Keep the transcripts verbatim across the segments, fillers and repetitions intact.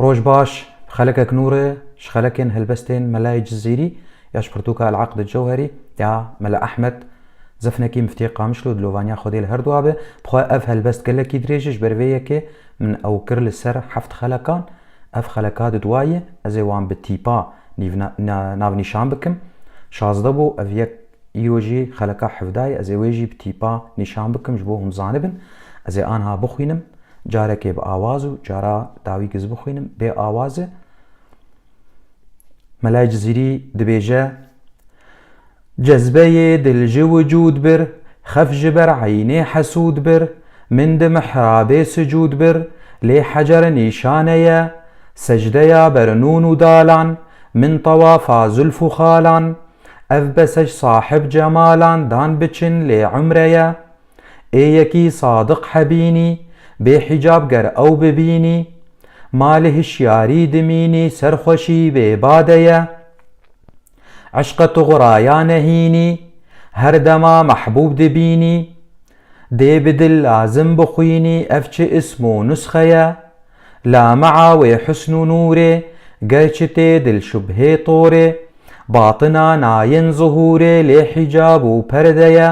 Roj baş, xelekek nûre ji xelekên helbestên Melayê Cizîrî ya ji pirtûka El-Aqd El-Cewherî ya Mela Ehmed Zefnekî, Miftiyê Qamişlo, dilovaniya Xwedê li her dua be. Bi xwe ev helbest gelekî dirêj e, ji ber vê yekê min ew kir li ser heft xelekan. Ev xeleka di dua ye, ez ê wan bi tîpa nîvna-, na-, navnîşan bikim. Şazdeh bû, ev yek îro jî xeleka hevdeh ye, ez ê wê jî bi tîpa nîşan bikim ji bo hûn zanibin. Ez ê anha bixwînim, carekê bi awaz û cara dawî giz bixwînim, bê awaz e. Melayê Cizîrî dibêje: Cezbeyê dil ji wicûd bir, xef ji ber eynê hesûd bir, min di mihrabê sicûd bir, lê hecer nîşane ye, secdeya ber nûn û dalan, min tewafa zulf û xalan, ev bes e ji sahib cemalan, dan biçin lê umre ye. Ê yekî sadiq hebînî, bê hicab ger ew bibînî, malê hişyarî dimînî, serxweşî bê bade ye. Eşqe tuxraya nehînî, her dema mehbûb dibînî, dê bi dil lazim bixwînî, ev çi ism û nusxe ye? Lamea wê husn û nûrê, ger çi tê dil şubhê torê, batina nayên zuhûrê, lê hicab û perde ye.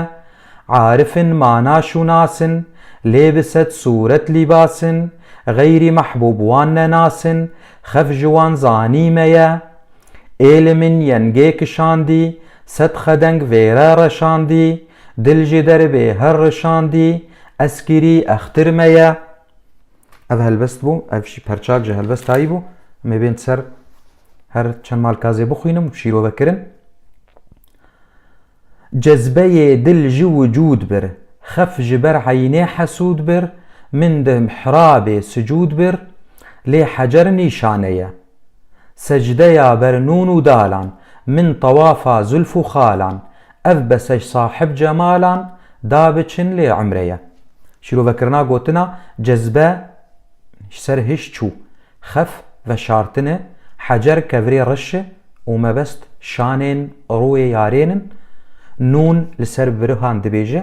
Arifin mana şunasin, lê bi sed sûret lîbasin, xeyrî mehbûb wan nenasin, xef ji wan zanî me ye. Ê li min yengê kişandî, sed xedeng vêre reşandî, dil ji derbê her rişandî, eskirî extir me ye. Ev helbest bû, ev jî perçak ji helbestayî bû. Em ê bên ser her çend malkazê bixwînim û şîrove kirin. Cezbeyê dil ji wicûd bir, xef ji ber eynê hesûd bir, min di mihrabê sicûd bir, lê hecer nîşane ye. Secdeya ber nûn û dalan, min tewafa zulf û xalan, ev bes e ji sahib cemalan, da biçin lê umre ye. Şîrovekirina gotina cezbe ji ser hiş çû. Xef veşartin e, hecer kevirê reş e û mebest şanên rûyê yarên in. Nûn li ser birihan dibêje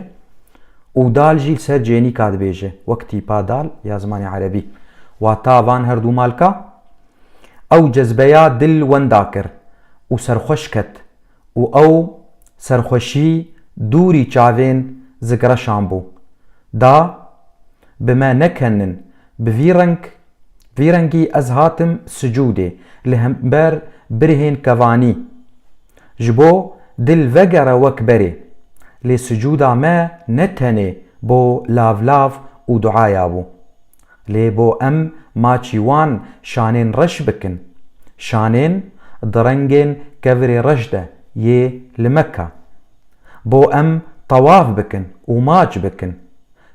û dal jî li ser cênîka dibêje, wek tîpa dal ya zimanê erebî. Wata van her du malka, ew cezbeya dil wenda kir û serxweş ket û ew serxweşî dûrî çavên zikreşan bû. Da, bi me nekenin, bi vî reng, vî rengî ez hatim sicûdê, li hember birihên kevanî. Ji bo dil vegere wek berê. Lê sicûda me ne tenê bo lav lav û duaya bû. Lê bo em maçî wan şanên reş bikin. Şanên di rengên kevirê reş de yê li Mekka. Bo em tewaf bikin û maç bikin.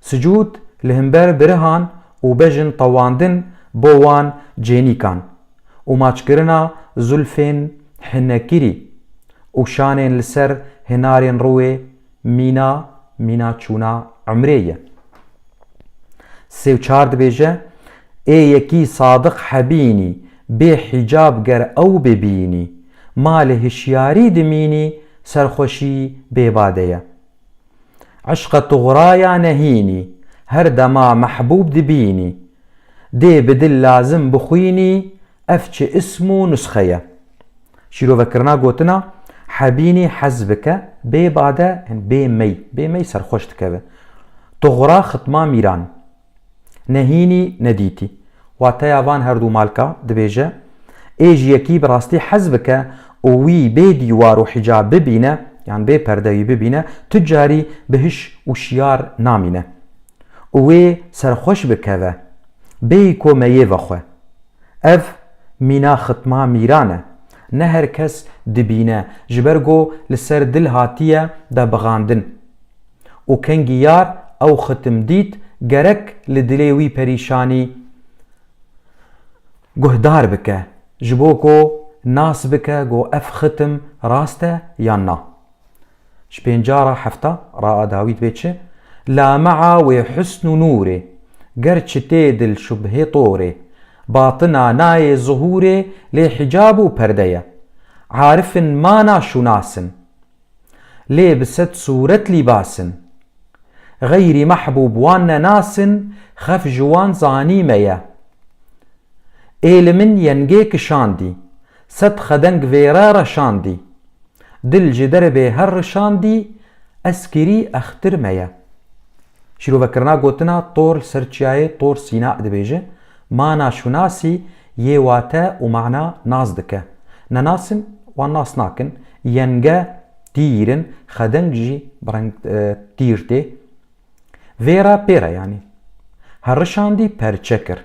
Sicûd li hember birihan û bejin tewandin bo wan cênîkan û maçkirina zulfên hinekirî û şanên li ser hinarên rûyê Mîna, mîna çûna umrê ye. Sê û çar dibêje, ê yekî sadiq hebînî, bê hicab ger ew bibînî, malê hişyarî dimînî, serxweşî bêbade ye. Eşqe tuxraya nehînî, her dema mehbûb dibînî, dê bi dil lazim bixwînî, ev çi ism û nusxe ye? Şîrovekirina gotina hebînî hez bike, bê bade, yani bê mey, bê mey serxweş dikeve. Tuxra xitma mîran. Nehînî nedîtî. Wateya van her du malka dibêje, ê ji yekî bi rastî hez bike û wî bê dîwar û hicab bibîne, yan bê perde wî bibîne, tu carî bi hiş û şiyar namîne. Û wê serxweş bikeve, bêyî ku meyê vexwe. Ev mîna xitma mîran e. Ne her kes dibîne, ji ber ku li ser dil hatiye de bixandin. Û kengî yar ew xitim dît, gerek li dilê wî perîşanî guhdar bike, ji bo ku nas bike ku ev xitim rast e yan na. Ji pênca ra hefta ra a dawî dibê çi? Lamea wê husn û nûrê, ger çi tê dil şubhê torê, batina nayê zuhûrê, lê hicab û perde ye. Arifin mana şunasin, lê bi sed sûret lîbasin. Xeyrî mehbûb wan nenasin, xef ji wan zanî me ye. Ê li min yengê kişandî, sed xedeng vêre reşandî. Dil ji derbê her rişandî, ez kirî extir me ye. Şîrovekirina gotina tor li ser çiyayê Tor Sîna dibêje, mana şunasî yê wate û mana nas dike. Nenasin, wan nas nakin, yenge tîr in, xedeng jî bi reng, e, tîr tê. Vêre pêre yanî. Herişandî perçe kir.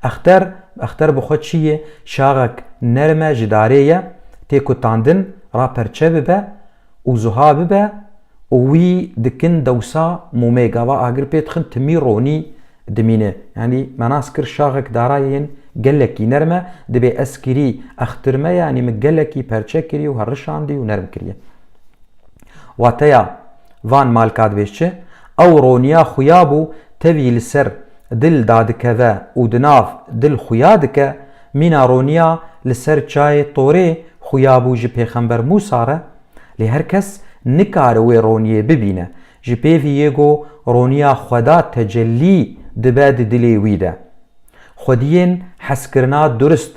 Exter, exter bi xwe çi ye? Şaxek nerm e, ji darê ye, tê kutandin, ra perçe bibe û zuha bibe û wî dikin dewsa mûmê. Gava agir pê dixin timî ronî dimîne. Yanî me nas kir şaxek darayên gelekî nerm e, dibê ez kirî extir me, yanî min gelekî perçe kirî û herişandî û nerm kiriye. Wateya van malka dibêje, ew roniya xuya bû, tevî li ser dil dadikeve û di nav dil xuya dike, mîna roniya li ser çayê Torê xuya bû ji Pêxember Mûsa re, lê her kes nikare wê roniyê bibîne. Ji pêvî yê ku roniya Xweda tecellî dibe di dilê wî de. Xwediyên hezkirina durist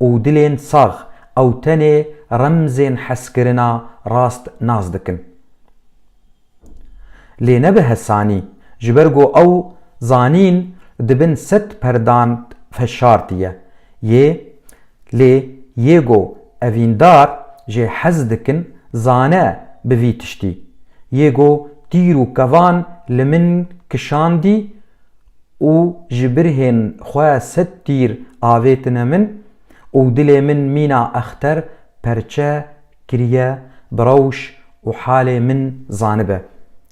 û dilên sax, ew tenê remzên hezkirina rast nas dikin. Lê ne bi hesanî, ji ber ku ew zanîn di bin sed perdan feşartiye. Yê, lê yê ku evîndar jê hez dikin, zane bi vî tiştî. Yê ku tîr û kevan li min kişandî, û ji birhên xwe sed tîr avêtine min û dilê min mîna exter perçe kiriye bi rewş û halê min zanibe.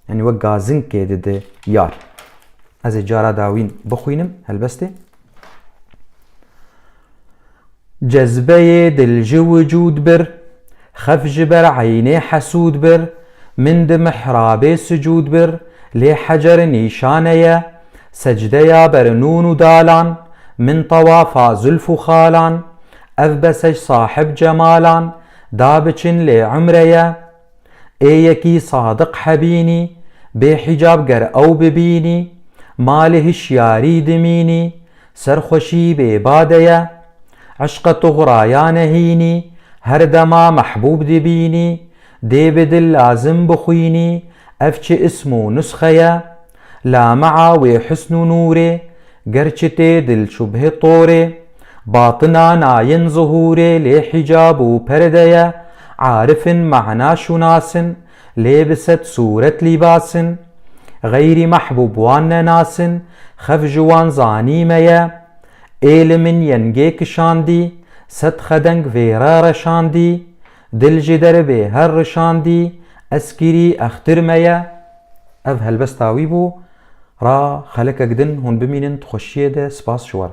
Yanî wek gazinkê dide yar. Ez ê cara dawîn bixwînim helbestê. Cezbeyê dil ji wicûd bir, xef ji ber eynê hesûd bir, min di mihrabê sicûd bir, lê hecer nîşane ye, secdeya ber nûn û dalan, min tewafa zulf û xalan, ev bese ji sahib cemalan, da biçin lê umre ye. Ê yekî sadiq hebînî, bê hicab ger ew bibînî, malê hişyarî dimînî, serxweşî bêbade ye. Eşqe tuxraya nehînî, her dema mehbûb dibînî, dê bi dil lazim bixwînî, ev çi ism û nusxe ye? Lamea wê husn û nûrê, gerçi tê dil şubhê torê, batina nayin zuhûrê lê hicab û perde ye, arif in, mana şunas in, lê bi sed sûret lîbas in, xeyrî mehbûb wan nenas in, xef ji wan zanî me ye. Ê li min yengê kişandî, sed xedeng vêre reşandî, dil ji derbê her rişandî, ez kirî extir me ye. Ev helbesta wî bû, ra xelekek din hûn bimînin di xweşiyê de, spas ji we re.